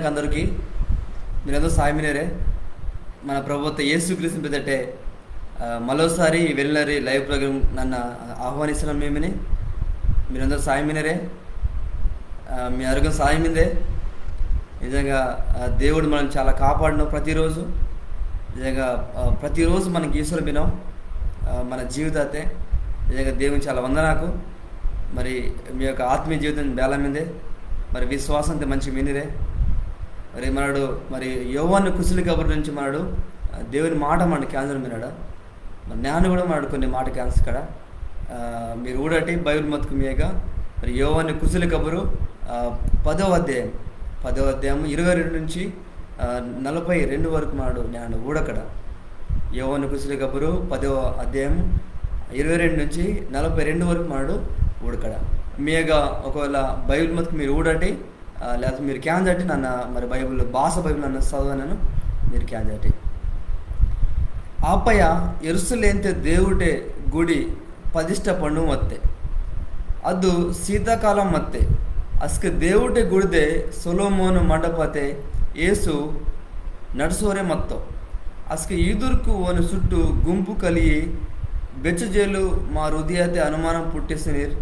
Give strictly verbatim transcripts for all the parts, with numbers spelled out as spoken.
అందరికీ మీరందరూ సాయమినేరే. మన ప్రభువత్త యేసుక్రీస్తు పెదటే, ఆ, మరోసారి ఈ వెన్నెలరి live program నన్న ఆహ్వానిస్తున్నాను మేమిని. మీరందరూ సాయమినేరే. ఆ, మీ ఆరోగ్యం సాయమిందే. నిజంగా, ఆ, దేవుడు మనం చాలా కాపాడినాం ప్రతిరోజు. నిజంగా, ఆ, ప్రతిరోజు మనకి ఈశ్వర దినం, ఆ, మన జీవితాతే. నిజంగా దేవుని చాలా వందనాకు. మరి మీ యొక్క ఆత్మీయ జీవితం బేలమిందే. మరి విశ్వాసంతే మంచి మినిరే. మరి మనడు, మరి యోవాను కుశలి కబురు నుంచి మనడు, ఆ, దేవుని మాట మన కేంద్రం వినడా. మరి నేను కూడా మనడు కొన్ని మాట కేంద్ర కడ. ఆ, మీరు ఊడటి బైబిల్ మతుకు మీయగా మరి యోవాను కుశలి కబురు, ఆ, పదవ అధ్యాయం, పదవ అధ్యాయం ఇరవై రెండు నుంచి, ఆ, నలభై రెండు వరకు మనడు నేను ఊడకడ. యోవాను కుశలి కబురు పదవ అధ్యాయం ఇరవై రెండు నుంచి నలభై రెండు వరకు మనడు ఊడకడ. మీయగా ఒకవేళ బైబిల్ మతుకు మీరు ఊడటి, ఆ, లేకపోతే మీరు కేంజటి నన్న మరి బైబిల్, భాష బైబిల్ నన్న చదవనను, మీరు కేంజటి. ఆపయ ఎరుసలేంతే దేవుటే గుడి పదిష్ట పండు మత్తే. అదు శీతాకాలం మత్తే. అస్కె దేవుటే గుడిదే సొలొమోను మండపతే యేసు నడుసోరే మత్తో. అస్కె యూదుర్కు ఓని సుట్టు గుంపు కలియి బెచ్చజేలు మా హృదయతే అనుమానం పుట్టిసినిర్.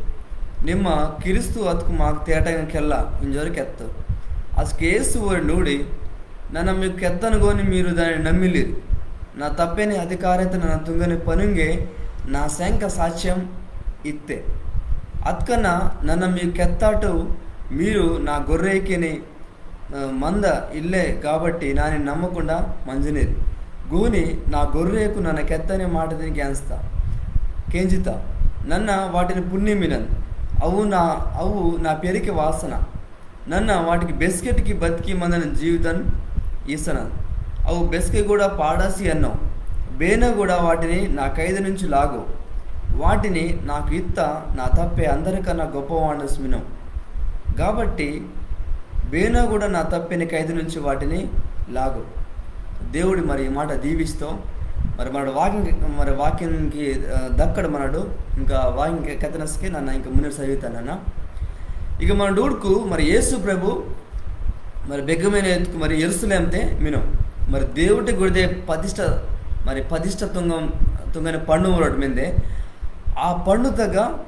నిమ్మ క్రీస్తు అత్కు మాకు తేటంగా కెల్ల ఇంజోరి కెత్తో. అస్కె యేసు ఓరి నూడి, నన్న మీకు కెత్తను గోని మీరు దాని నమ్మిలిర్. నా తప్పేని అధికారత నన్న తుంగని పనుంగే నా శంక సాక్ష్యం ఇత్తే. అత్కన్నా నన్న మీకు కెత్తాటు మీరు నా గొర్రెకిని, ఆ, మంద ఇల్లే కాబట్టి నాని నమ్మకుండా మంజునిర్. గోని నా గొర్రెకు నన్న కెత్తని మాటదిని కేంజ్తా. కేంజితా. నన్న వాటిని పుణ్యమినన్. అవు నా, అవు నా పెరికి వాసన. నన్న వాటికి బెస్కెట్కి బతికి మందన జీవితం ఈసన. అవు బెస్కె కూడా పాడాసి అన్నో. బేన కూడా వాటిని నా కైదు నుంచి లాగో. వాటిని నాకు ఇత్త నా తప్పే అందరికన్నా గొప్పవాడిని స్మినం. కాబట్టి బేన కూడా నా తప్పేని కైదు నుంచి వాటిని లాగో. దేవుడు మరి ఈ మాట దీవిస్తూ, మరి మనడు వాక్యం, మరి వాక్యంకి, ఆ, దక్కడు మనడు. ఇంకా వాక్యం కె-, కెత్తనస్కే నన్న ఇంకా మున్నె చదువుతానన్న. ఇక మనడు ఊడుకు మరి యేసు ప్రభు మరి బెగ్గమైన ఎత్తుకు మరి ఎరుసలేంతే మినో. మరి దేవుటే గుడిదే పదిష్ట, మరి పదిష్ట తుంగం, తుంగని పండు ఒకటి మిందే. ఆ పండుతగా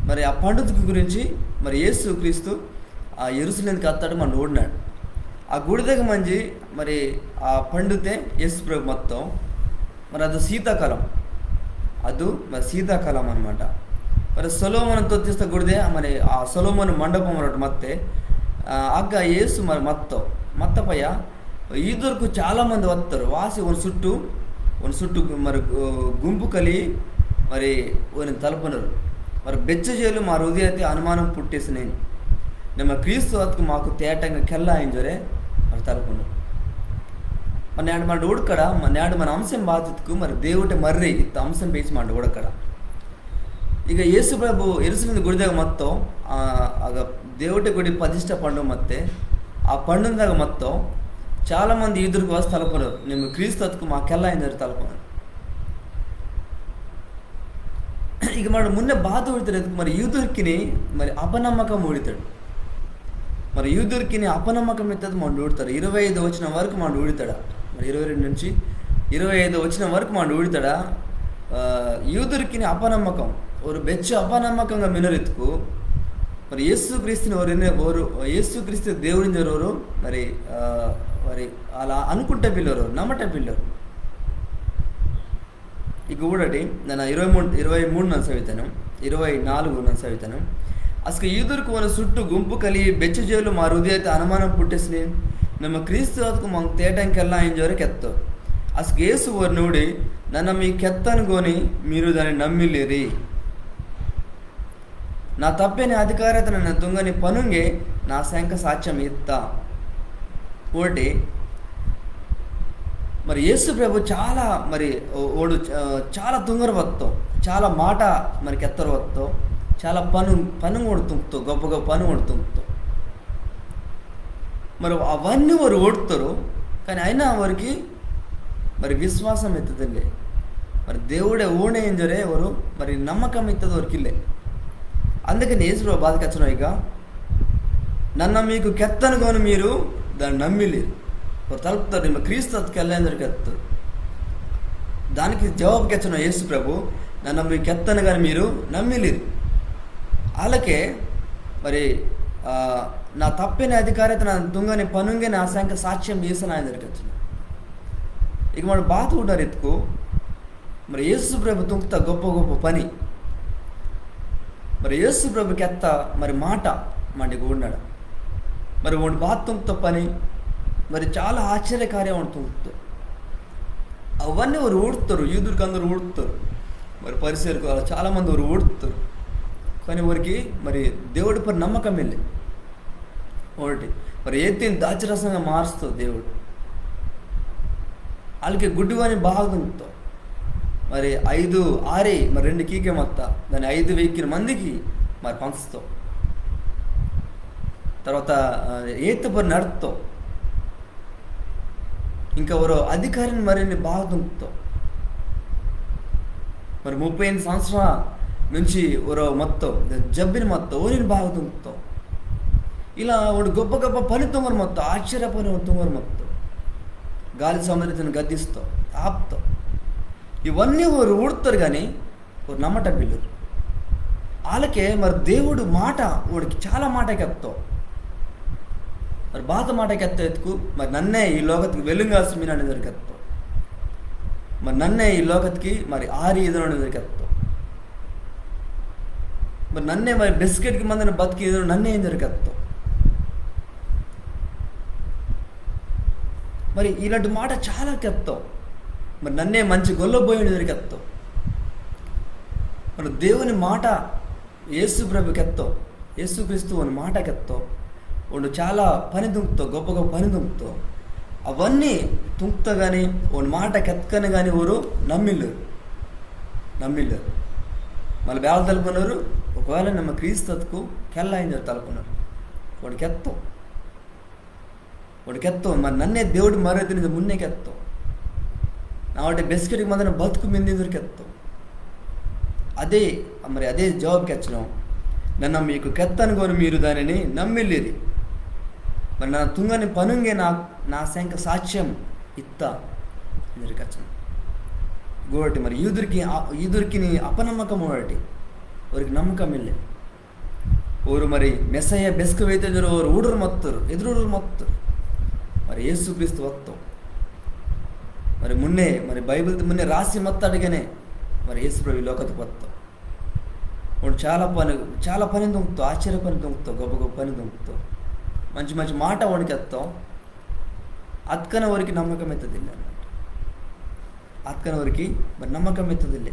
మరి ఆ పండుగ గురించి మరి యేసు క్రీస్తు ఆ ఎరుసలేంకి అత్తాడు మనడు ఊడినాడు. ఆ గుడిదగ మంజి మరి ఆ పండుతే యేసు ప్రభు మత్తో. మరి అదు శీతాకాలం, అదు మరి శీతాకాలం అనమాట. మరి సొలొమోను తొత్తిస్త గుడిదే మరి ఆ సొలొమోను మండపం ఒకటి మత్తే, ఆ, అగ్గ యేసు మరి మత్తో. మత్తపయ్య యూదుర్కు చాలా మంది వత్తారు. వాసి ఓని సుట్టు, ఓని సుట్టు గు-, మరి గు-, గుంపు కలి మరి ఓని తలుపునరు. మరి బెచ్చజేలు మా హృదయతే అనుమానం పుట్టేసినాయి. నిమ్మ క్రీస్తు అత్కు మాకు తేటంగా కెల్లా ఇంజోరే మరి తలుపునరు. మరి నేడు మనడు ఊడకడ, మరి నేడు మన అంశం బాతిత్కు మరి దేవుటే మర్రి ఇత్త అంశం పేసి మనడు ఊడకడ. ఇక యేసు ప్రభు ఎరుసలేం గుడిదగ మత్తో, ఆ, అగ దేవుటే గుడి పదిష్ట పండు మత్తే, ఆ పండుందగ మత్తో, చాలా మంది యూదుర్కు వాసి తలుపునరు, నిమ్మ క్రీస్తు అత్కు మా కెల్లా ఇంజోరి తలుపునరు. ఇక మనడు మున్నె బాత ఊడితాడు, మరి యూదుర్కిని మరి అపనమ్మకం ఊడితాడు. మరి యూదుర్కిని అపనమ్మకం ఇత్తది మనడు ఊడితాడు. ఇరవై ఐదు వచనం వరకు మనడు ఊడితాడా? మరి ఇరవై రెండు నుంచి ఇరవై ఐదు వచనం వరకు మనడు ఊడితాడా? ఆ, యూదుర్కిని అపనమ్మకం, ఓరు బెచ్చు అపనమ్మకంగా మినరిత్కు, మరి యేసుక్రీస్తుని ఓరు ఎన్నే-, ఓరు యేసుక్రీస్తు దేవుడిని ఓరు మరి, ఆ, మరి అలా అనుకుంటే పిల్లోరు, నమ్మటే పిల్లోరు. ఇక ఊడటి నన్న ఇరవై మూడు, ఇరవై మూడు నన్న సవితాను, ఇరవై నాలుగు నన్న సవితాను. అస్కె యూదుర్కు ఓని సుట్టు గుంపు కలి బెచ్చజేలు మా హృదయతే అనుమానం పుట్టేసిని, నిమ్మ క్రీస్తు అత్కు మాకు తేటంకెల్లా ఇంజోరి కెత్తో. అస్కె యేసు ఓరి నూడి, నన్న మీకు కెత్తను గోని మీరు దాని నమ్మిలిరి. నా తప్పేని అధికారత నన్న తుంగని పనుంగే నా శంక సాక్ష్యం ఇత్త. ఓటి, మరి యేసు ప్రభు చాలా మరి ఓ-, ఓడు, ఆ, చాలా తుంగరు వత్తో, చాలా మాట మరి కెత్తరు వత్తో, చాలా పను, పను కూడా తుంగుతో, గొప్ప గొప్ప పను కూడా తుంగుతో. మరి అవన్నీ వారు ఓడుతారు, కానీ అయినా వారికి మరి విశ్వాసం ఎత్తదిల్లే. మరి దేవుడే ఓడే ఇంజోరే వారు మరి నమ్మకం ఎత్తది వారికి ఇల్లే. అందుకని యేసు ప్రభు బాత కెచ్చనో ఇక, నన్న మీకు కెత్తను గోని మీరు దాన్ని నమ్మిల్లిరి. ఓరు తలుపుతారు, నిమ్మ క్రీస్తు అత్కు కెల్లా ఇంజోరి కెత్తోరు. దానికి జవాబు కెచ్చినో యేసు ప్రభు, నన్న మీకు కెత్తాను గాని మీరు నమ్మిల్లిరి. ఆలకే మరి, ఆ, నా తప్పని అధికారతె నన్న తుంగని పనుంగె నా సెంక సాక్ష్యం ఈసనా ఇంజోరి కెచ్చినో. ఇక మన బాత ఊడినారు ఇత్కు, మరి యేసు ప్రభు తుంగ్త గొప్ప గొప్ప పని, మరి యేసు ప్రభు కెత్త మరి మాట మండి ఊడినాడ. మరి ఓండు బాత తుంగ్త పని, మరి చాలా ఆశ్చర్యకార్యం ఓండు తుంగ్తో. అవన్నీ ఓరు ఊడ్తోరు, యూదుర్కు అందరు ఊడ్తోరు, మరి పరిసయ్యుర్కు అలా చాలా మంది ఓరు ఊడ్తోరు. కానీ ఓరికి మరి దేవుడి పైన నమ్మకం ఇల్లే. ఒకటి, మరి ఏతిని దాచరసంగా మార్స్తో దేవుడు. ఆలకే గుడ్డివాని బాగు తుంగ్తో. మరి ఐదు ఆరి, మరి రెండు కీకే మత్త, దాని ఐదు వెయ్కిన మందికి మరి పంచ్తో. తర్వాత, ఆ, ఏత్త పని నడ్తో. ఇంకా ఒరో అధికారిని మర్రిని బాగు తుంగ్తో. మరి ముప్పై ఎనిమిది సంవత్సరాల నుంచి ఒరో మత్తో, జబ్బిని మత్తో, ఓనిని బాగు తుంగ్తో. ఇలా ఓండు గొప్ప గొప్ప పని తుంగోరు మత్తో, ఆశ్చర్య పని ఓండు తుంగోరు మత్తో. గాలి సముద్రతిని గద్దిస్తో, ఆప్తో. ఇవన్నీ ఓరు ఊడ్తోరు గాని ఓరు నమ్మటం ఇల్లోరు. ఆలకే మరి దేవుడు మాట, ఓండు చాలా మాట కెత్తో. మరి బాత మాట కెత్తో ఇత్కు, మరి నన్నే ఈ లోకత్కి వెలుంగాసి మినాన్ ఇంజోరి కెత్తో. మరి నన్నే ఈ లోకత్కి మరి ఆరి ఈదనోన్ ఇంజోరి కెత్తో. మరి నన్నే మరి బెస్కెట్కి మందని బతుకు ఈదనోన్ నన్నే ఇంజోరి కెత్తో. మరి ఇలాంటి మాట చాలా కెత్తో. మరి నన్నే మంచి గొల్లబోయిని ఇంజోరి కెత్తో. మరి దేవుని మాట యేసు ప్రభు కెత్తో, యేసుక్రీస్తు ఓని మాట కెత్తో, ఓండు చాలా పని తుంగ్తో, గొప్ప గొప్ప పని తుంగ్తో. అవన్నీ తుంగ్త గాని, ఓని మాట కెత్కని గాని ఓరు నమ్మిల్లోరు, నమ్మిల్లోరు. మళ్ళీ బేల తలుపునోరు, ఒకవేళ నిమ్మ క్రీస్తు అత్కు కెల్లా ఇంజోరి తలుపునోరు. ఓండు కెత్తో. ఓండు కెత్తో, మరి నన్నే దేవుడు మర్రి తిని మున్నే కెత్తో. నా వాటి బెస్కెట్కి మందని బతుకు మింది ఇంజోరి కెత్తో. అదే, మరి అదే జవాబు కెచ్చినో. నన్న మీకు కెత్తాను గాని మీరు దానిని నమ్మిల్లిరి. మరి నన్న తుంగని పనుంగె నా, నా సెంక సాక్ష్యం ఇత్త ఇంజోరి కెచ్చినో. గోటి మరి యూదుర్కి, ఆ, యూదుర్కిని అపనమ్మకం ఓడటి. ఓరికి నమ్మకం ఇల్లే. ఓరు మరి మెస్సయ్య బెస్కె వెయితోండు ఇంజోరు ఓరు ఊడోరు మత్తోరు, ఎదురూడోరు మత్తోరు. మరి యేసుక్రీస్తు వత్తో. మరి మున్నే, మరి బైబిల్ మున్నే రాసి మత్తడిగానే మరి యేసు ప్రభు ఈ లోకత్కు వత్తో. ఓండు చాలా పని, చాలా పని తుంగ్తో, ఆశ్చర్య పని తుంగ్తో, గొప్ప గొప్ప పని తుంగ్తో. మంచి మంచి మాట ఓండు కెత్తో. అత్కన ఓరికి నమ్మకం ఇత్తదిల్లే అన్నమాట. అత్కన ఓరికి మరి నమ్మకం ఇత్తదిల్లే.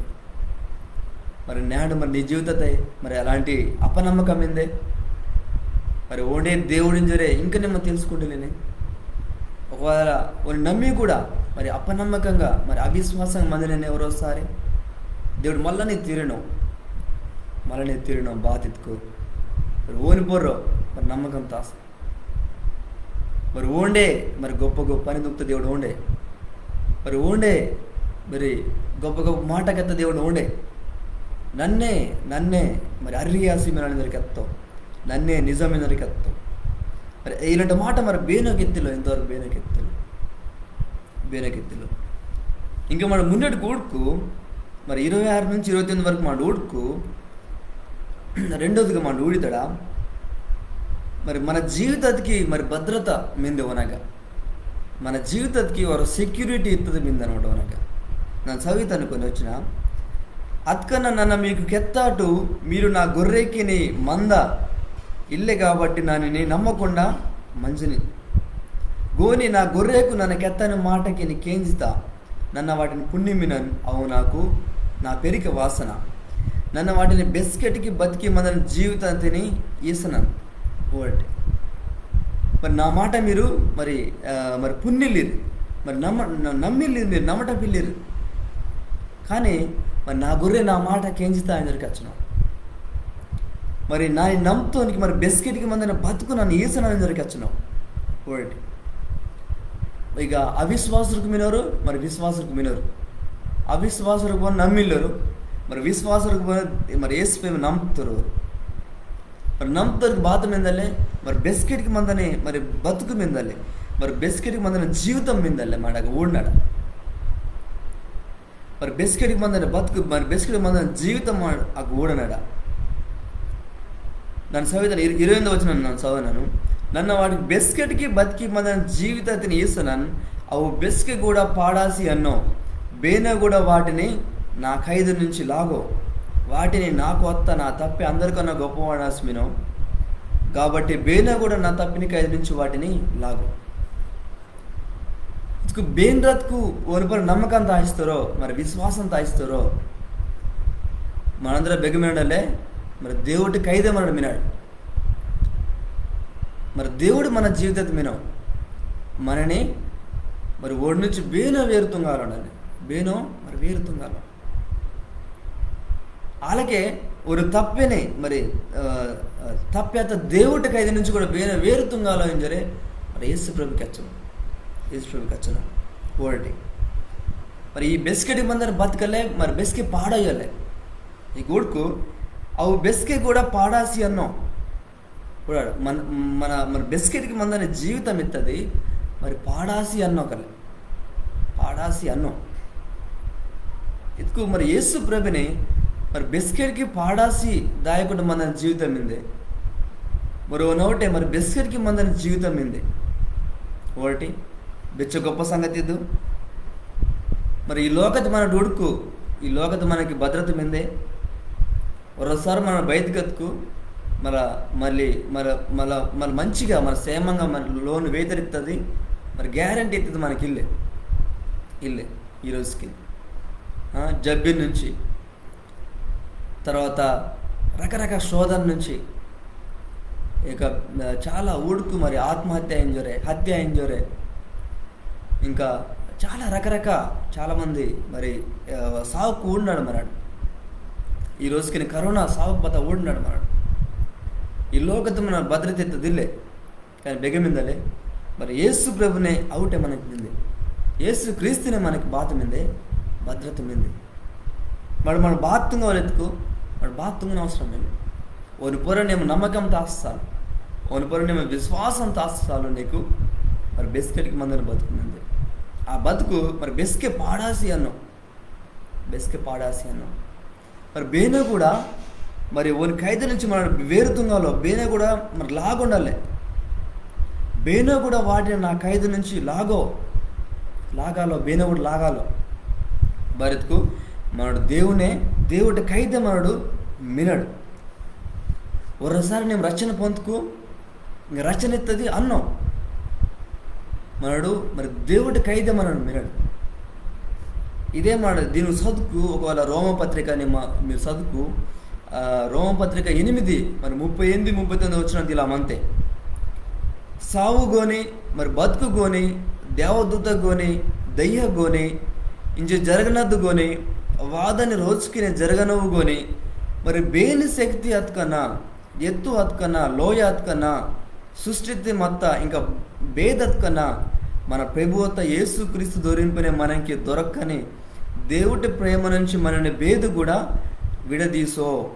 మరి నేడు మరి నీ జీవితతే మరి అలాంటి అపనమ్మకం మిందే. మరి ఓండే దేవుడు ఇంజోరే ఇంకా నిమ్మ తెలుసుకుంటలేనే. ఒకవేళ ఓని నమ్మి కూడా మరి అపనమ్మకంగా, మరి అవిశ్వాసంగా మందిననే ఒరోసారి దేవుడు మళ్ళనే తీరినో, మళ్ళనే తీరినో బాతిత్కు. మరి ఓని పొర్రో మరి నమ్మకం తాస. మరి ఓండే, మరి గొప్ప గొప్ప పని తుంగ్త దేవుడు ఓండే. మరి ఓండే, మరి గొప్ప గొప్ప మాట కెత్త దేవుడు ఓండే. నన్నే, నన్నే, మరి అర్రి ఆసి మినాన్ ఇంజోరి కెత్తో. నన్నే నిజం ఇంజోరి కెత్తో. మరి ఇలాంటి మాట మరి బేనో కెత్తిలో, ఇంతవరకు బేనో కెత్తిలో. బేనో కెత్తిలో. ఇంకా మన మున్నటికి ఊడ్కు, మరి ఇరవై ఆరు నుంచి ఇరవై తొమ్మిది వరకు మన ఊడ్కు, రెండోదిగా మన ఊడితడా, మరి మన జీవితానికి మరి భద్రత మిందే ఓనగా, మన జీవితానికి ఒరో సెక్యూరిటీ ఇత్తది మిందే అనమాట ఓనగా. నన్న సవిత అనుకుని వచ్చిన, అత్కన నన్న మీకు కెత్తాటు, మీరు నా గొర్రెకిని మంద ఇల్లే కాబట్టి నానిని నమ్మకుండా మంజిని. గోని నా గొర్రెకు నన్న కెత్తని మాటకిని కేంజిత. నన్న వాటిని పున్ని మినాన్, అవు నాకు నా పెరికె వాసన. నన్న వాటిని బెస్కెట్కి బతికి మందని జీవితాతిని ఈసనాన్. ఓటి. మరి నా మాట మీరు మరి, ఆ, మరి పున్నిల్లిరి. మరి నమ్మ-, న-, నమ్మిల్లిరి, మీరు నమ్మటపిల్లిరి. కానీ మరి నా గొర్రె నా మాట కేంజిత ఇంజోరి కెచ్చినో. మరి నాని నమ్తోనికి మరి బెస్కెట్కి మందని బతుకు నన్న ఈసనాన్ ఇంజోరి కెచ్చినో. ఓటి. ఇక అవిశ్వాసుర్కు మినోరు, మరి విశ్వాసుర్కు మినోరు. అవిశ్వాసుర్కు పోను నమ్మిల్లోరు, మరి విశ్వాసుర్కు పోను మరి యేసు పేరు నమ్తోరు. మరి నమ్తోరికి బాత మిందలే, మరి బెస్కెట్కి మందని మరి బతుకు మిందలే. మరి బెస్కెట్కి మందని జీవితం మిందల్లే మాడగ ఊడినాడ. మరి బెస్కెట్కి మందని బతుకు, మరి బెస్కెట్కి మందని జీవితం అగ్గ ఊడనాడ. నన్న సవితన ఇరవై ఎనిమిది వచనం నన్న సవితనను. నన్న వాటికి బెస్కెట్కి బతుకి మందని జీవితతిని ఈసనన్, అవు బెస్కె కూడా పాడాసి అన్నో, బేనో కూడా వాటిని నా కైదు నుంచి లాగో. వాటిని నాకు వత్త నా తప్పి అందరికన్నా గొప్పవాడాసి మినో. కాబట్టి బేనో కూడా నా తప్పిని కైదు నుంచి వాటిని లాగో. ఇత్కు బేన్ రత్కు ఓని పొర్రొ నమ్మకం తాయిస్తోరో, మరి విశ్వాసం తాయిస్తోరో, మనందర బెగ మినడలే, మరి దేవుటి కైదే మనడు మినాడు. మరి దేవుడు మన జీవితతె మినో, మనని మరి ఓడి నుంచి బేనో వేరు తుంగాలో, బేనో మరి వేరు తుంగాలో. అలాగే ఓరి తప్పిని మరి, ఆ, ఆ, తప్పేత దేవుటి కైదు నుంచి కూడా బేనో వేరు తుంగాలో ఇంజోరే మరి యేసు ప్రభు కెచ్చనో. యేసు ప్రభు కెచ్చనో. ఓరటి. మరి ఈ బెస్కెట్కి మందని బతుకల్లే, మరి బెస్కె పాడాయల్లే. ఈ గూడ్కు అవు బెస్కె కూడా పాడాసి అన్నో. కూడా మన, మన, మన బెస్కెట్కి మందని జీవితం ఇత్తది, మరి పాడాసి అన్నో కల్లే. పాడాసి అన్నో. ఇత్కు మరి యేసు ప్రభుని మరి బెస్కెట్కి పాడాసి దాయకుండా మందని జీవితం మిందే. మరి ఓనవుటే మరి బెస్కెట్కి మందని జీవితం మిందే. ఓరటి బెచ్చో గొప్ప సంగతి ఇద్దు. మరి ఈ లోకతె మనడు ఊడ్కు, ఈ లోకతె మనకి భద్రత మిందే. ఒరోసారి మన బయటకు ఎత్తుకు మళ్ళా మళ్ళీ మళ్ళా మళ్ళా మళ్ళీ మంచిగా మన క్షేమంగా మన లోన్ వేతరిస్తుంది. మరి గ్యారంటీ ఇస్తుంది మనకి ఇల్లే, ఇల్లే ఈ రోజుకి. ఆ, జబ్బి నుంచి, తర్వాత రకరకాల శోధన నుంచి, ఇక, ఆ, చాలా ఊడుకు మరి ఆత్మహత్య అయింజోరే, హత్య అయింజోరే, ఇంకా చాలా రకరకాల, చాలామంది మరి, ఆ, సావుకు ఊడినాడు మరాడు. ఈ రోజుకి కరోనా సావుకు పత ఊడినాడు మరాడు. ఈ లోకత మన భద్రత ఎత్తదిల్లే, కానీ బెగమిందలే. మరి యేసు ప్రభునే అవుటే మనకి మిందే, యేసు క్రీస్తునే మనకి బాత మిందే, భద్రత మిందే. మరి మన బాత్తుంగా వాళ్ళెత్తుకు, మరి బాత్తుంగా అవసరం మిందే. ఓని పొర్రొ నిమ్మ నమ్మకం తాస్తాలు, ఓని పొర్రొ నిమ్మ విశ్వాసం తాస్తాలు నీకు మరి బెస్కెట్కి మందని బతుకు మిందే. ఆ బతుకు మరి బెస్కె పాడాసి అన్నో, బెస్కె పాడాసి అన్నో. మరి బేనో కూడా మరి ఓని కైదు నుంచి మనడు వేరు తుంగాలో, బేనో కూడా మరి లాగుండాలి. బేనో కూడా వాటిని నా కైదు నుంచి లాగో, లాగాలో, బేనో కూడా లాగాలో. బారిత్కు మనడు దేవునే, దేవుటి కైదే మనడు మినడు. ఒరోసారి నిమ్మ రక్షణ పొందుకు, ఇంక రక్షణ ఇత్తది అన్నో. మనడు మరి దేవుటి కైదే మనడు మినడు. ఇదే మనడు దీని చదువుకు, ఒకవేళ రోమపత్రిక నిమ్మ మీరు చదువుకు, ఆ, రోమపత్రిక ఎనిమిది, మరి ముప్పై ఎనిమిది, ముప్పై తొమ్మిది వచనం ఇలా మంతే. సావు గోని, మరి బతుకు గోని, దేవదూత గోని, దయ్య గోని, ఇంజె జరగనద్దు గోని, వాదని రోజుకినే జరగనవు గోని, మరి బేని శక్తి అత్కన్నా, ఎత్తు అత్కన్నా, లోయ అత్కన్నా, సృష్టితి మత్త ఇంకా బేదత్కన్నా, మన ప్రభువత్త యేసు క్రీస్తు దొరింపునే మనకి దొరకని దేవుటి ప్రేమ నుంచి మనని బేదు కూడా విడదీసో.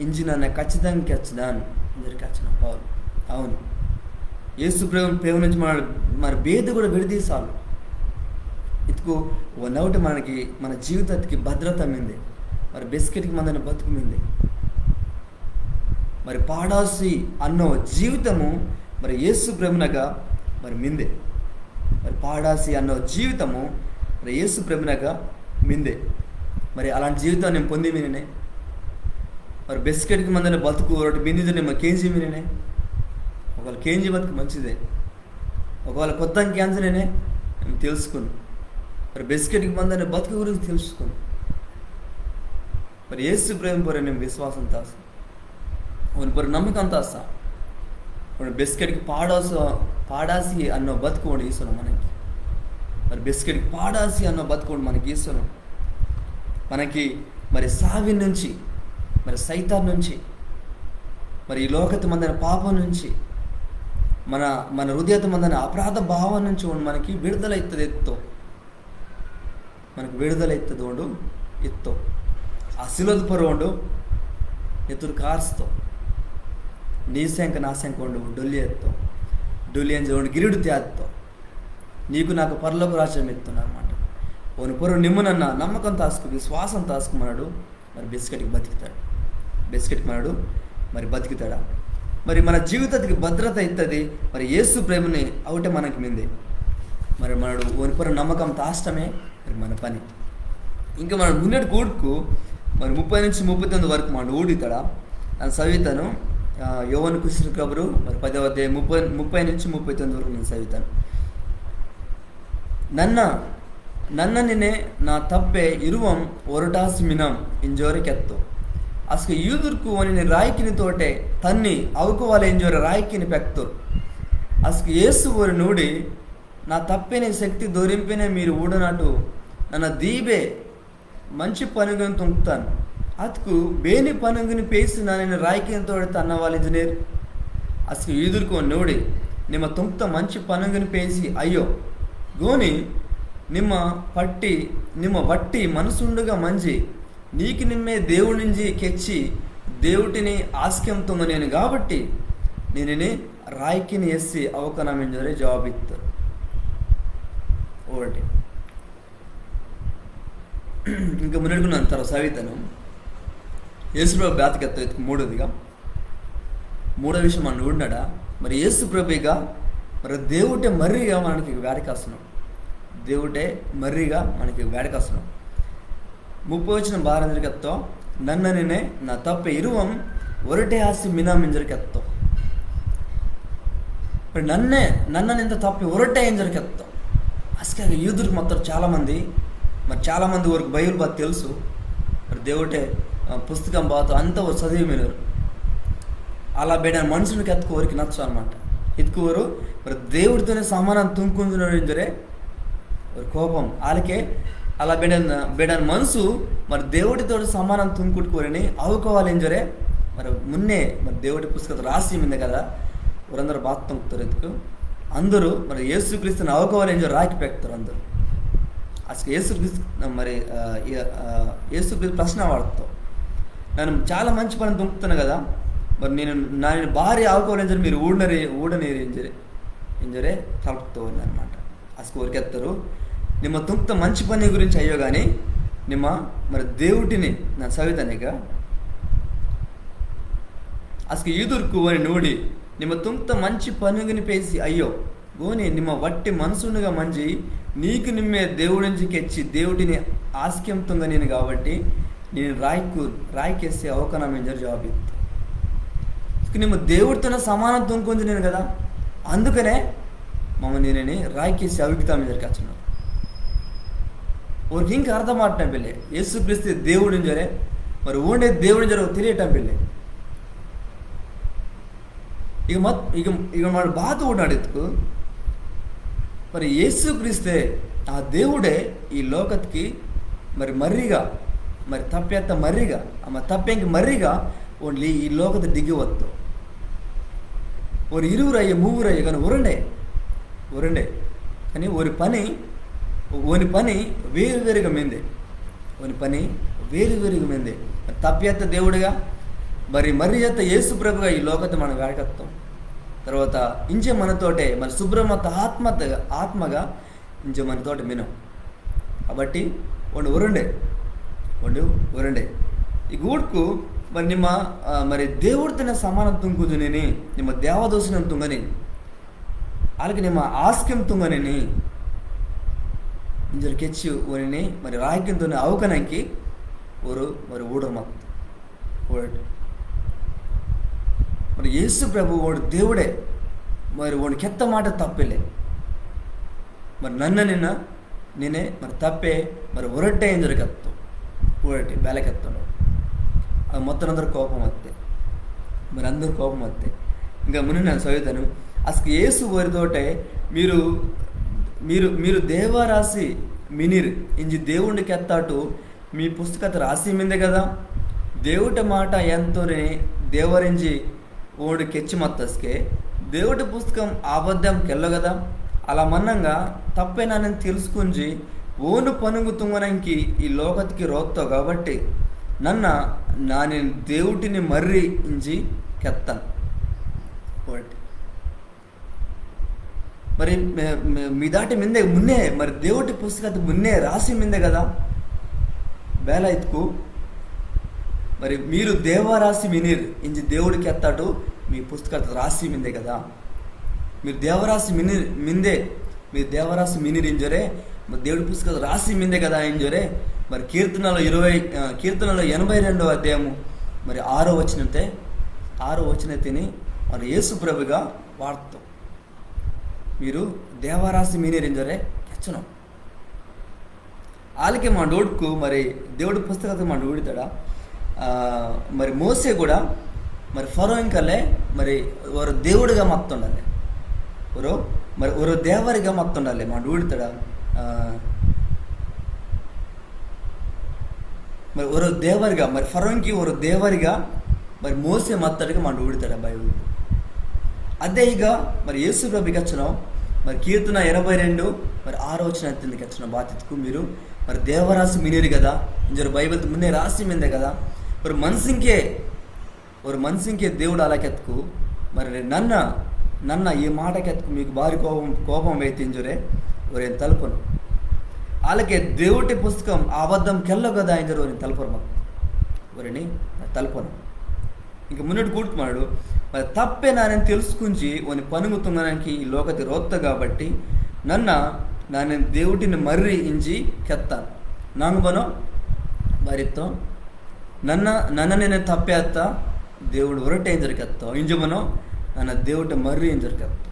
ఇంజినన్న ఖచ్చితంగా కెచ్చదాను. ఇంజోరి కెచ్చన పౌలు. అవును, యేసు ప్రభు ప్రేమ నుంచి మన మరి బేదు కూడా విడదీసాలు. ఇత్కు ఓనవుటే మనకి, మన జీవితానికి భద్రత మిందే, మరి బెస్కెట్కి మందని బతుకు మిందే. మరి పాడాసి అన్నో జీవితము మరి యేసు ప్రభునగా మరి మిందే. మరి పాడాసి అన్నో జీవితము మరి యేసు ప్రభునగా మిందే. మరి అలాంటి జీవితం నిమ్మ పొంది మినినే. మరి బెస్కెట్కి మందని బతుకు ఒరొటి మిందిది నిమ్మ కేంజి మినినే. ఒకవేళ కేంజి బతుకు మంచిదే. ఒకవేళ కొత్త కేంజనేనే నిమ్మ తెలుసుకుని, మరి బెస్కెట్కి మందని బతుకు గురించి తెలుసుకుని, మరి యేసు ప్రభు పొర్రొ నిమ్మ విశ్వాసం తాసా, ఓని పొర్రొ నమ్మకం తాసా, ఓండు బెస్కెట్కి పాడాసో, పాడాసి అన్నో బతుకు ఓండు ఈసోను మనకి. మరి బెస్కెట్కి పాడాసి అన్నో బతుకు ఓండు మనకి ఈసోను. మనకి మరి సావి నుంచి, మరి సైతాన్ నుంచి, మరి ఈ లోకతి మందని పాపం నుంచి, మన, మన హృదయతి మందని అపరాధ భావం నుంచి ఓండు మనకి విడుదల ఇత్తది ఎత్తో. మనకి విడుదల ఇత్తది ఓండు ఇత్తో. ఆ సిలువతి పొర్రొ ఓండు నెత్తురు కార్స్తో. నీ సెంక నా సెంక ఓండు డొల్లి ఎత్తో. డొల్లి అంజి ఓండు గిరిడు త్యాత్తో. నీకు నాకు పరలోక రాజ్యం ఇత్తున్నా అనమాట. ఓని పొర్రొ నిమ్మ నన్న నమ్మకం తాస్కు, విశ్వాసం తాస్కు మనడు, మరి బెస్కెట్కి బతికితాడు. బెస్కెట్కి మనడు, మరి బతికితాడా? మరి మన జీవితానికి భద్రత ఇత్తది, మరి యేసు ప్రభుని అవుటే మనకి మిందే. మరి మనడు ఓని పొర్రొ నమ్మకం తాస్టమే మరి మన పని. ఇంకా మన మున్నటి కూడుకు మరి ముప్పై నుంచి ముప్పై తొమ్మిది వరకు మనడు ఊడితాడా? నన్న సవితాను, ఆ, యోవాను కుసిన కబురు మరి పదవ అధ్యాయం ముప్పై, ముప్పై నుంచి ముప్పై తొమ్మిది వరకు నన్న సవితాను. నన్న, నన్న నినే నా తప్పే ఇరువం ఒరొటాసి మినం ఇంజోరె కెత్తో. అస్కె యూదుర్కు ఓనిని రాయికిని తోటే తన్ని అవుకు వాలె ఇంజోరె రాయికిని పెక్తోరు. అస్కె యేసు ఓరిని ఊడి, నా తప్పెని శక్తి దొరింపెనే మీరు ఊడనాటు, నన్న దీబె మంచి పనుంగిని తుంగ్తాను. అత్కు బేని పనుంగిని పేసి నానిని రాయికిని తోడె తన్నవాలింజనీర్. అస్కు యూదుర్కు ఓనిని ఊడి, నిమ్మ తుంగ్త మంచి పనుంగిని పేసి అయ్యో. గోని నిమ్మ పట్టి, నిమ్మ వట్టి మనసుండుగా మంజి, నీకు నిమ్మే దేవుడింజి కెచ్చి, దేవుటిని ఆస్కెం తుంగనేను కాబట్టి, నినిని రాయికిని ఎస్సి అవుకనమింజోరె జవాబిత్తోరు. ఓడి. ఇంకా మున్నెడుకున్నాను తర్వాత సవితను. యేసు ప్రభు బేత కెత్తో ఇత్కు మూడోదిగా. మూడో విషయం మనడు ఊడినాడా? మరి యేసు ప్రభు ఇక మరి దేవుటే మర్రిగా మనకి వేడకాస్తున్నాం. దేవుటే మర్రిగా మనకి వేడకాస్తున్నాం. ముప్పై వచనం బారంజోరె కెత్తో, నన్న నినే నా తప్పె ఇరువం ఒరొటే ఆసి మినం ఇంజోరె కెత్తో. మరి నన్నే, నన్న నింత తప్పె ఒరొటే ఇంజోరె కెత్తో. అస్కె యూదుర్కు మత్తోరు చాలా మంది, మరి చాలా మంది ఓరికి బైబిల్ బాత తెలుసు. మరి దేవుటే, ఆ, పుస్తకం బాత అంత ఓరు చదివి మినోరు. అలా బేడాని మనుసుని కెత్కు ఓరికి నచ్చో అనమాట. ఇత్కు ఓరు మరి దేవుటితోనే సమానం తుంకుంటున్నారు ఇంజోరె ఓరి కోపం. ఆలకే అలా బేడాని, బేడాని మనసు మరి దేవుటితోటి సమానం తుంకుట్టుకోరని అవుకు వాలె ఇంజోరె మరి మున్నే మరి దేవుటి పుస్తకత రాసి మిందే కదా. ఓరందరు బాత తుంగ్తోరు ఇత్కు. అందరూ మరి యేసుక్రీస్తుని అవుకు వాలె ఇంజోరె రాయికి పెక్తోరు అందరూ. అస్కె యేసుక్రీస్తు మరి, ఆ, ఈ, ఆ, యేసుక్రీస్తు ప్రశ్న వాడుతో, నన్న చాలా మంచి పని తుంగ్తాను కదా, మరి నిమ్మ నానిని బారి అవుకు వాలె ఇంజోరె మీరు ఊడనరి, ఊడనీరి ఇంజోరె, ఇంజోరె తలుపుతో అనమాట. అస్కె ఓరు కెత్తోరు, నిమ్మ తుంగ్త మంచి పని గురించి అయ్యో గాని, నిమ్మ మరి దేవుటిని, నన్న సవితాను ఇక. అస్కె యూదుర్కు ఓనిని ఊడి, నిమ్మ తుంగ్త మంచి పనుంగిని పేసి అయ్యో. గోని నిమ్మ వట్టి మనసుండుగా మంజి, నీకు నిమ్మే దేవుడింజి కెచ్చి దేవుటిని ఆస్కెం తుంగనేను కాబట్టి, నినిని రాయికు, రాయికెస్సి అవుకనమింజోరె జవాబిత్తోరు. ఇక నిమ్మ దేవుటితోనే సమానం తుంకుంజనేను కదా, అందుకనే మమ్మ నినిని రాయికెస్సి అవుకితాం ఇంజోరె కెచ్చినోరు. ఓరికి ఇంకా అర్థం ఆడటం పిల్లే, యేసుక్రీస్తు దేవుడింజోరె, మరి ఓండే దేవుడింజోరె తెలియటం పిల్లే. ఇక మత్-, ఇక, ఇక మనడు బాత ఊడినాడు ఇత్కు, మరి యేసుక్రీస్తే ఆ దేవుడే ఈ లోకత్కి మరి మర్రిగా, మరి తప్పెత్త మర్రిగా, అమ్మ తప్పెంకి మర్రిగా ఓండు ఈ లోకత డిగి వత్తో. ఓరు ఇరువురయ్యో, మూవురయ్యో, కానీ ఒరండే, ఒరండే. కానీ ఓరి పని, ఓని పని వేరు వేరుగా మిందే. ఓని పని వేరు వేరుగా మిందే. తప్పెత్త దేవుడుగా, మరి మర్రి అత్త యేసు ప్రభుగా ఈ లోకత మన వేడకత్తం. తర్వాత ఇంజె మనతోటే, మరి సుబ్రమత్త ఆత్మతగా, ఆత్మగా ఇంజె మనతోటే మినం. కాబట్టి ఓండు ఒరండే, ఓండు ఒరండే. ఈ గూడ్కు మరి నిమ్మ, ఆ, మరి దేవుడితోనే సమానం తుంగుదునేని, నిమ్మ దేవదోసినం తుంగని, అలాగే నిమ్మ ఆస్కెం తుంగనేని, ఇంజోరె కెచ్చి ఓనిని మరి రాయికింతోనే అవుకనంకి ఓరు మరి ఊడోరు మత్తో. ఊడోరు. మరి యేసు ప్రభు ఓండు దేవుడే, మరి ఓండు కెత్త మాట తప్పిల్లే. మరి నన్న నిన్న నినే మరి తప్పే, మరి ఒరొట్టే ఇంజోరె కెత్తో. ఊడోరు, బేల కెత్తోండు. ఆ మొత్తం అందరు కోపం వత్తే. మరి అందరు కోపం వత్తే. ఇంకా మున్నే నన్న సవితాను. అస్కు యేసు ఓరితోటే, మీరు, మీరు, మీరు దేవరాసి మినిర్ ఇంజి దేవుండు కెత్తాటు మీ పుస్తకత రాసి మిందే కదా. దేవుటి మాట ఎంతోనే దేవరింజి ఓండు కెచ్చి మత్తస్కే, దేవుటి పుస్తకం అబద్ధం కెల్లో కదా. అలా మన్నంగా తప్పే నానిని తెలుసుకుంజి, ఓండు పనుంగు తుంగనంకి ఈ లోకత్కి రోత్తో కాబట్టి, నన్న నానిని దేవుటిని మర్రి ఇంజి కెత్తన్. ఒకటి. మరి మే- మే- మీ దాటి మిందే మున్నే, మరి దేవుటి పుస్తకత మున్నే రాసి మిందే కదా. బేల ఇత్కు మరి మీరు దేవరాసి మినిర్ ఇంజి దేవుడు కెత్తాటు, మీ పుస్తకత రాసి మిందే కదా. మీరు దేవరాసి మినిర్ మిందే, మీరు దేవరాసి మినిర్ ఇంజోరే, మరి దేవుటి పుస్తకత రాసి మిందే కదా ఇంజోరే. మరి కీర్తనలు ఇరవై, ఆ, కీర్తనలు ఎనభై రెండవ అధ్యాయము మరి ఆరో వచనతే, ఆరో వచనతిని మరి యేసు ప్రభుగా వార్తో. మీరు దేవరాసి మినిర్ ఇంజోరే కెచ్చనో. ఆలకే మండు ఊడ్కు మరి దేవుటి పుస్తకత మండు ఊడితాడా. ఆ, మరి మోసే కూడా మరి ఫరో ఇంకలే మరి ఒరో దేవుడుగా మత్తోండాలే. ఒరో మరి ఒరో దేవరిగా మత్తోండాలే మండు ఊడితాడా. ఆ, మరి ఒరో దేవరిగా, మరి ఫరోన్కి ఒరో దేవరిగా మరి మోసే మత్తడిగా మండు ఊడితాడా బైబిల్. అదే ఇక మరి యేసు ప్రభు కెచ్చనో, మరి కీర్తన ఎనభై రెండు మరి ఆరో వచనం తింది కెచ్చనో బాతిత్కు మీరు మరి దేవరాసి మినిరి కదా, ఇంజోరు బైబిల్ మున్నే రాసి మిందే కదా. ఒరో మనిషింకే, ఒరో మనిషింకే దేవుడు అలా కెత్కు, మరి నన్న, నన్న ఈ మాట కెత్కు మీకు బారి కోపం, కోపం వేతింజోరే, ఒరే తలుపును. అలాగే దేవుటి పుస్తకం అబద్ధం కెల్లో కదా ఇంజోరు ఒరే తలుపును మాకు. ఒరేని తలుపును. ఇంకా మున్నటి కూడుకు మాడు, మరి తప్పే నానని తెలుసుకుంచి, ఓని పనుంగు తుంగనానికి ఈ లోకతి రోత్త కాబట్టి, నన్న, నానని దేవుటిని మర్రి ఇంజి కెత్తాను. నాంగు బనో, బారిత్తో, నన్న, నన్న నేనే తప్పే అత్త, దేవుడు ఒరటే ఇంజోరు కెత్తో. ఇంజి బనో, నన్న దేవుటి మర్రి ఇంజోరు కెత్తో.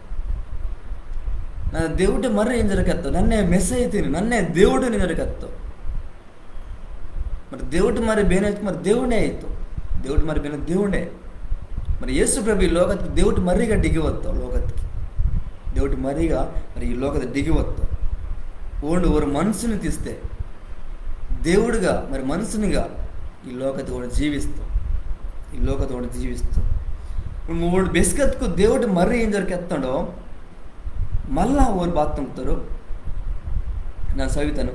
నన్న దేవుటి మర్రి ఇంజోరు కెత్తో. నన్నే మెస్సయ్య తిని, నన్నే దేవుడు ఇంజోరు కెత్తో. మరి దేవుటి మర్రి బేనె, మరి దేవుడే అయితో. దేవుటి మర్రి బేనె దేవుడే. మరి యేసు ప్రభు ఈ లోకతికి దేవుటి మర్రిగా డిగి వత్తో లోకతికి. దేవుటి మర్రిగా మరి ఈ లోకతి డిగి వత్తో. ఓండు ఒరో మనిషిని తీస్తే దేవుడుగా మరి మనిషినిగా ఈ లోకతి ఓండు జీవిస్తో. ఈ లోకతి ఓండు జీవిస్తో. ఇప్పుడు ఓండు బెస్కత్కు దేవుటి మర్రి ఇంజోరు కెత్తోండో, మళ్ళా ఓరు బాత తుంగ్తోరు. నన్న సవితను.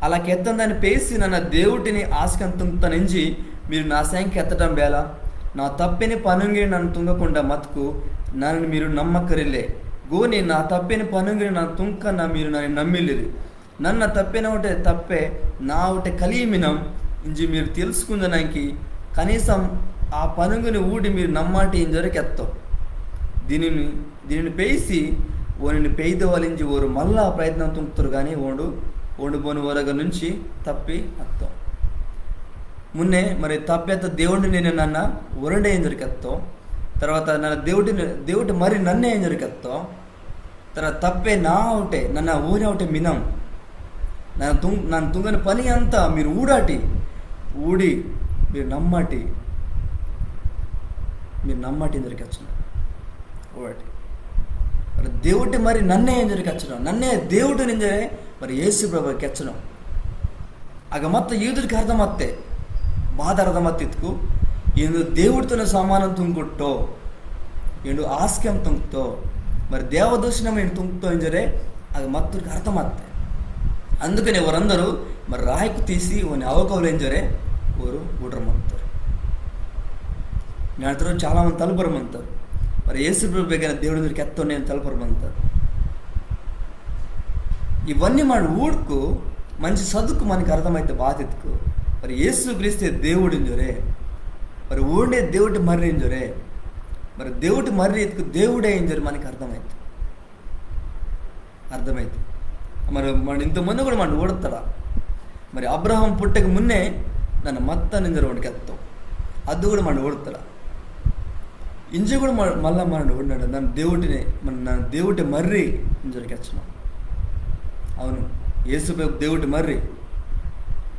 అలా కెత్తందాని పేసి నన్న దేవుటిని ఆస్కన్ తుంగ్తానింజి మీరు నా సేంక కెత్తటం బేల. నా తప్పెని పనుంగిని నన్న తుంగకుండా మత్కు నన్ను మీరు నమ్మకరిల్లే. గోని నా తప్పెని పనుంగిని నన్న తుంగ్కన్నా మీరు నన్ను నమ్మిల్లిరి. నన్న తప్పెనవుటే తప్పే, నావుటే కలియి మినం ఇంజి మీరు తెలుసుకుందనాంకి, కనీసం ఆ పనుంగుని ఊడి మీరు నమ్మాటి ఇంజోరే కెత్తో. దీనిని, దీనిని పేసి ఓనిని పెయిదవాలింజి ఓరు మళ్ళా ప్రయత్నం తుంగ్తోరు గాని ఓండు, ఓండు బోను ఓరగ నుంచి తప్పి అత్తో. మున్నే మరి తప్పేత దేవుడిని నేను నన్న ఒరండే ఇంజోరు కెత్తో. తర్వాత నన్న దేవుడిని, దేవుడి మరి నన్నే ఇంజోరు కెత్తో. తర్వాత తప్పే నా అవుటే, నన్న ఓని అవుటే మినం. నన్న తుం-, నన్న తుంగని పని అంతా మీరు ఊడాటి, ఊడి మీరు నమ్మాటి, మీరు నమ్మాటి ఇంజోరే కెచ్చనో. ఊడాటి. మరి దేవుడి మరి నన్నే ఇంజోరే కెచ్చనో, నన్నే దేవుడిని ఇంజోరే మరి యేసు ప్రభు కెచ్చనో. అగ మత్త యూదుర్కి అర్థమత్తే, బాత అర్థమత్తిత్కు, ఈండు దేవుడితోనే సమానం తుంగుట్టో, ఈండు ఆస్కెం తుంగ్తో, మరి దేవదర్శనం ఈండు తుంగ్తో ఇంజోరే, అగ మత్తుర్కి అర్థమత్తే. అందుకనే ఓరందరు మరి రాయికు తీసి ఓని అవకవులు ఇంజోరే, ఓరు ఊడర మత్తోరు. నేండు చాలా మంది తలుపర మంతోరు. మరి యేసు ప్రభు బేగన దేవుడి దగ్గరికి ఎత్తో నేను తలుపర మంతోరు. ఇవన్నీ మన ఊడుకు మంచి చదువుకు మనకి అర్థమైతే బాతిత్కు. మరి యేసు క్రీస్తే దేవుడు ఇంజోరే, మరి ఓండే దేవుడి మర్రి ఇంజోరే, మరి దేవుడి మర్రి ఇత్కు దేవుడే ఇంజోరే మనకి అర్థమైతే, అర్థమైతే. మరి మన ఇంతకుముందు కూడా మన ఊడతాడా? మరి అబ్రహాం పుట్టక మున్నే నన్న మత్త ఇంజోరే ఓండు కెత్తో. అది కూడా మన ఊడతాడా? ఇంజె కూడా మ-, మళ్ళా మనడు ఊడినాడు. నన్న దేవుడిని, మన, నన్న దేవుడి మర్రి ఇంజోరే కెచ్చనో. అవును, యేసు ప్రభు దేవుడి మర్రి.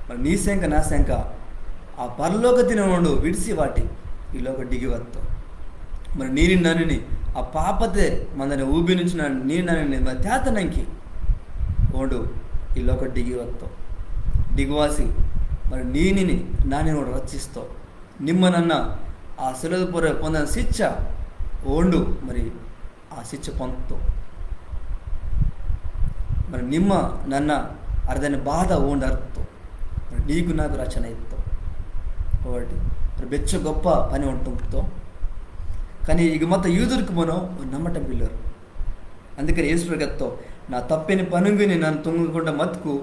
మరి నీ సేంక నా సేంక ఆ పరలోకతిని ఓండు విడిసి వాటి ఈ లోక డిగి వత్తో. మరి నీని నన్నిని ఆ పాపతే మందని ఊబి నుంచి నన్న నీని నన్నిని మరి తేతనంకి ఓండు ఈ లోక డిగి వత్తో. డిగివాసి మరి నీనిని నానిని ఓండు రక్షిస్తో. నిమ్మ నన్న ఆ సిలువ పొర్రొ పొందని శిక్ష ఓండు మరి ఆ శిక్ష పొందుతో. మరి నిమ్మ నన్న అర్దని బాధ ఓండు అర్తో. మరి నీకు నాకు రక్షణ ఇత్తో. కాబట్టి మరి బెచ్చో గొప్ప పని ఓండు తుంగ్తో. కానీ ఇక మత్త యూదుర్కు మనో ఓరు నమ్మటం పిల్లోరు. అందుకని యేసు ప్రభు కెత్తో, నా తప్పెని పనుంగిని నన్న తుంగకుండా మత్కు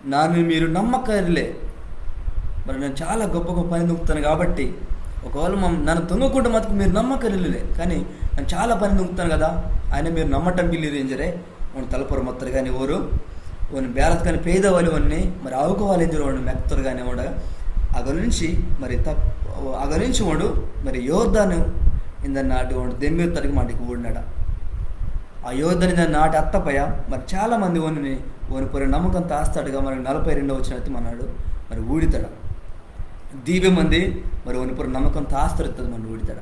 నన్న మీరు నమ్మకరిల్లే. మరి నన్న చాలా గొప్ప గొప్ప పని తుంగ్తాను కాబట్టి, ఒకవేళ మమ్-, నన్న తుంగకుండా మత్కు మీరు నమ్మకరిల్లే, కానీ నన్న చాలా పని తుంగ్తాను కదా, అయినా మీరు నమ్మటం ఇల్లిరి ఇంజరే ఓండు తలపొర్రొ మత్తోరు. కానీ ఓరు ఓని బేలత్కని పేదవాలె ఓన్ని, మరి అవుకవాలె ఇంజరే ఓండు మెక్తోరు. కానీ ఓండు అగ్గ నుంచి మరి తప్-, అగ్గ నుంచి ఓండు మరి యోర్దాను ఇందనాటి ఓండు దెమ్మిర్తడికి మాటికి ఊడినాడ. ఆ యోర్దాను ఇందనాటి అత్తపయ మరి చాలా మంది ఓనిని, ఓని పొర్రొ నమ్మకం తాస్తాడుగా. మరి నలభై రెండో వచనం అయితే మనాడు మరి ఊడితాడ. దీవె మంది మరి ఓని పొర్రొ నమ్మకం తాస్తారు ఇత్తది మన ఊడితాడ.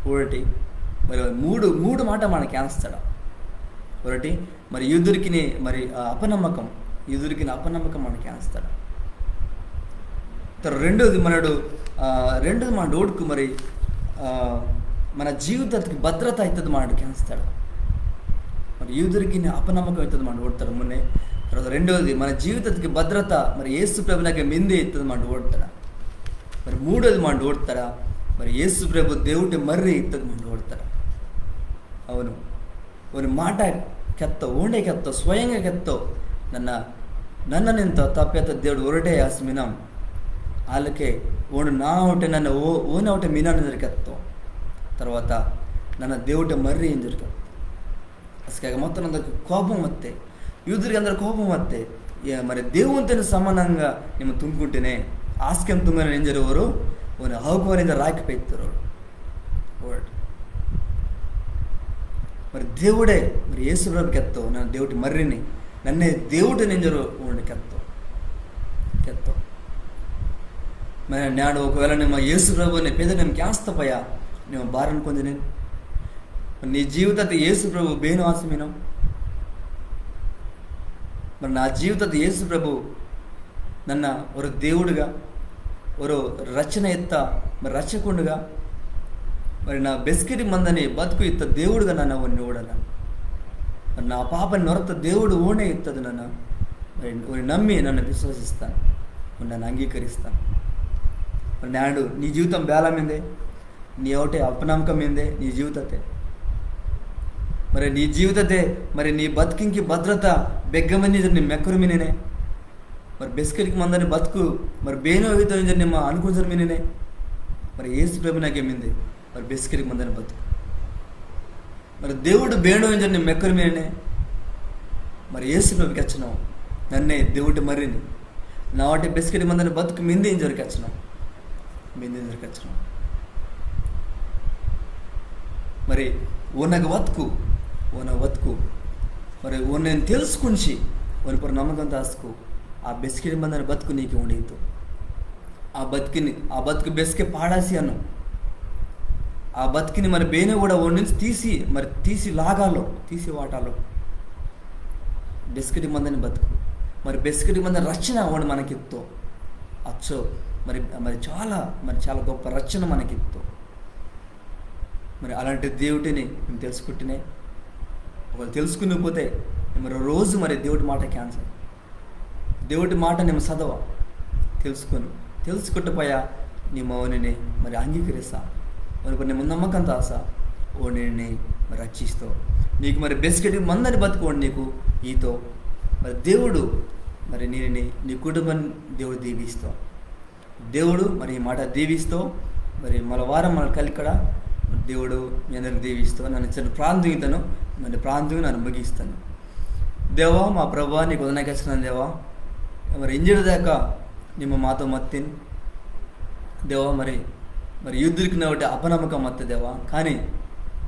ఒకటి మరి మూడు, మూడు మాట మనకి కేంజ్తాడ. ఒకటి మరి యూదురికిని మరి, ఆ, అపనమ్మకం, యూదురికిని అపనమ్మకం మనకి కేంజ్తాడ. తర్వాత రెండోది మనాడు, ఆ, రెండోది మనాడు ఊడుకు మరి, ఆ, మన జీవితానికి భద్రత ఇత్తది మనాడు కేంజ్తాడ. మరి యూదురికిని అపనమ్మకం ఇత్తది మనాడు ఊడతాడ మున్నే. తర్వాత రెండోది మన జీవితానికి భద్రత మరి యేసు ప్రభునగ్గ మిందే ఇత్తది మనాడు ఊడతాడ. మరి మూడోది మనాడు ఊడతాడ, మరి యేసు ప్రభు దేవుటి మర్రి ఇత్తది మనాడు ఊడతాడ. అవును, ఓని మాట కెత్తో, ఓండే కెత్తో, స్వయంగా కెత్తో, నన్న, నన్న నింత తప్పెత్త దేవుడు ఒరటే ఆసి మినం. ఆలకే ఓండు నా అవుటే నన్న ఓ-, ఓని అవుటే మినాన్ ఇంజోరె కెత్తో. తర్వాత నన్న దేవుటే మర్రి ఇంజోరె కెత్తో. అస్కె అగ్గ మత్తోరందరికి కోపం వత్తే, యూదురికి అందరు కోపం వత్తే, ఏ, మరి దేవుంతోని సమానంగా నిమ్మ తుంగ్కుంటేనే, ఆస్కెం తుంగని ఇంజోరె ఓరు, ఓని అవుకవాలింద రాకి పెయితోరు. Word. మరి దేవుడే, మరి యేసు ప్రభు కెత్తో, నన్న దేవుటి మర్రిని, నన్నే దేవుటిని ఇంజోరె ఓండు కెత్తో. కెత్తో. మరి నేడు ఒకవేళ నిమ్మ యేసు ప్రభుని పేద నిమ్మ కేంజ్త పయ, నిమ్మ బారన్ కొంజనే. నీ జీవితతే యేసు ప్రభు బేను ఆసి మినం. మరి నా జీవితతే యేసు ప్రభు నన్న ఒరో దేవుడుగా, ఒరో రక్షణ ఇత్త, మరి రక్షకుండుగా, మరి నా బెస్కెటికి మందని బతుకు ఇత్త దేవుడుగా నన్న ఓని ఊడన. మరి నా పాపని నొరత్త దేవుడు ఓండే ఇత్తది నన్న. మరి ఓని నమ్మి నన్న విశ్వసిస్తాను, ఓని నన్న అంగీకరిస్తాను. మరి నేడు నీ జీవితం బేలా మిందే, నీ అవుటే అపనమ్మకం మిందే నీ జీవితతే. మరి నీ జీవితతే, మరి నీ బతుకింకి భద్రత బెగ్గ మంది ఇంజోరె నిమ్మ మెక్కోరు మినినే. మరి బెస్కెటికి మందని బతుకు, మరి బేనో అవుతో ఇంజోరె నిమ్మ అనుకుంజోరు మినినే. మరి యేసు ప్రభునగ్గ మిందే, మరి బెస్కెటికి మందని బతుకు. మరి దేవుడు బేనో ఇంజోరె నిమ్మ మెక్కోరు మినినే. మరి యేసు ప్రభు కెచ్చనో, నన్నే దేవుటి మర్రిని. నా అవుటే బెస్కెటికి మందని బతుకు మిందే ఇంజోరె కెచ్చనో. మిందే ఇంజోరె కెచ్చనో. మరి ఓనగ్గ వత్కు, ఓనగ్గ వత్కు. మరి ఓనిని తెలుసుకుంచి, ఓని పొర్రొ నమ్మకం తాస్కు, ఆ బెస్కెటికి మందని బతుకు నీకు ఓండు ఈతో. ఆ బతుకిని, ఆ బతుకు బెస్కె పాడాసి అన్నో. ఆ బతుకిని మరి బేనో కూడా ఓని నుంచి తీసి, మరి తీసి లాగాలో, తీసి వాటాలో. బెస్కెటికి మందని బతుకు. మరి బెస్కెటికి మందని రక్షణ ఓండు మనకిత్తో. అచ్చో, మరి, మరి చాలా, మరి చాలా గొప్ప రక్షణ మనకిత్తో. మరి అలాంటి దేవుటిని నిమ్మ తెలుసుకుంటేనే, ఒకవేళ తెలుసుకుని పోతే, మరి రోజు మరి దేవుటి మాట కేంజ. దేవుటి మాట నిమ్మ సదవ, తెలుసుకుని, తెలుసుకుంట పయ నిమ్మ ఓనిని మరి అంగీకరిసా, ఓని పొర్రొ నిమ్మ నమ్మకం తాసా, ఓండు నిమ్మ మరి రక్షిస్తో. నీకు మరి బెస్కెటికి మందని బతుకు ఓండు నీకు ఈతో. మరి దేవుడు మరి నిమ్మ, నీ కుటుంబం దేవుడు దీవిస్తో. దేవుడు మరి ఈ మాట దీవిస్తో, మరి మళ్ళా వారం మళ్ళా కలిక్కడ దేవుడు మీ అందరికి దీవిస్తో. నన్న చిన్న ప్రార్థన తుంగితాను, మరి ప్రార్థన తుంగి నన్న ముగిస్తాను. దేవా, మా ప్రభువా, నీకు వందనాకు కెచ్చనాను దేవా. మరి ఇంజెటి దాకా నిమ్మ మాతో మత్తిని దేవా. మరి, మరి యూదురికిని అవుటే అపనమ్మకం మత్త దేవా, కానీ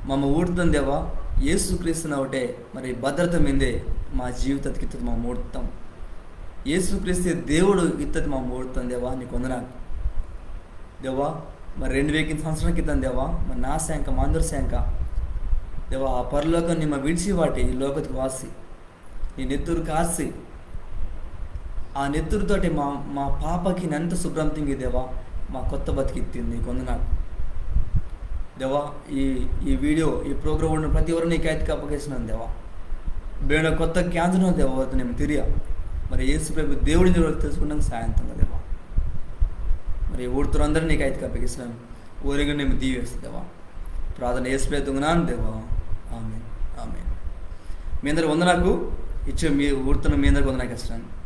మమ్మ ఊడ్తాం దేవా, యేసు క్రీస్తుని అవుటే మరి భద్రత మిందే మా జీవితతికి ఇత్తది మమ్మ ఊడ్తాం. యేసు క్రీస్తే దేవుడు ఇత్తది మమ్మ ఊడ్తాం దేవా, నీకు వందనాకు. దేవా, మరి రెండు వేల సంవత్సరం క్రితం దేవా, మరి నా సేంక, మా అందరి సేంక దేవా, ఆ పరలోకం నిమ్మ విడిచి వాటి ఈ లోకతికి వాసి, నీ నెత్తురు కార్సి, ఆ నెత్తురుతోటి మా, మా పాపకిని అంత శుభ్రం తుంగి దేవా, మా కొత్త బతుకు ఇత్తిని నీకు వందనాకు. దేవా, ఈ, ఈ వీడియో, ఈ ప్రోగ్రామ్ ఊడిన ప్రతి ఒక్కరు నీ కైతికి అప్పగిస్తున్నాను దేవా. బేనో కొత్త కేంజనో దేవా, ఓరితో నిమ్మ తిరియా. మరి యేసు ప్రభు దేవుడు ఇంజోరె తెలుసుకుంటానికి సాయం తుంగా దేవా. మరి ఊడ్తోరందరిని నీ కైతికి అప్పగిస్తున్నాను. ఓరిని నిమ్మ దీవిస్త దేవా. ప్రార్థన యేసు పేరుతె తుంగినాను దేవా. ఆమేన్. ఆమెన్. మీ అందరికి వందనాకు. ఇచ్చే మీ ఊడుతున్న మీ అందరికి వందనాకు ఇస్తాను.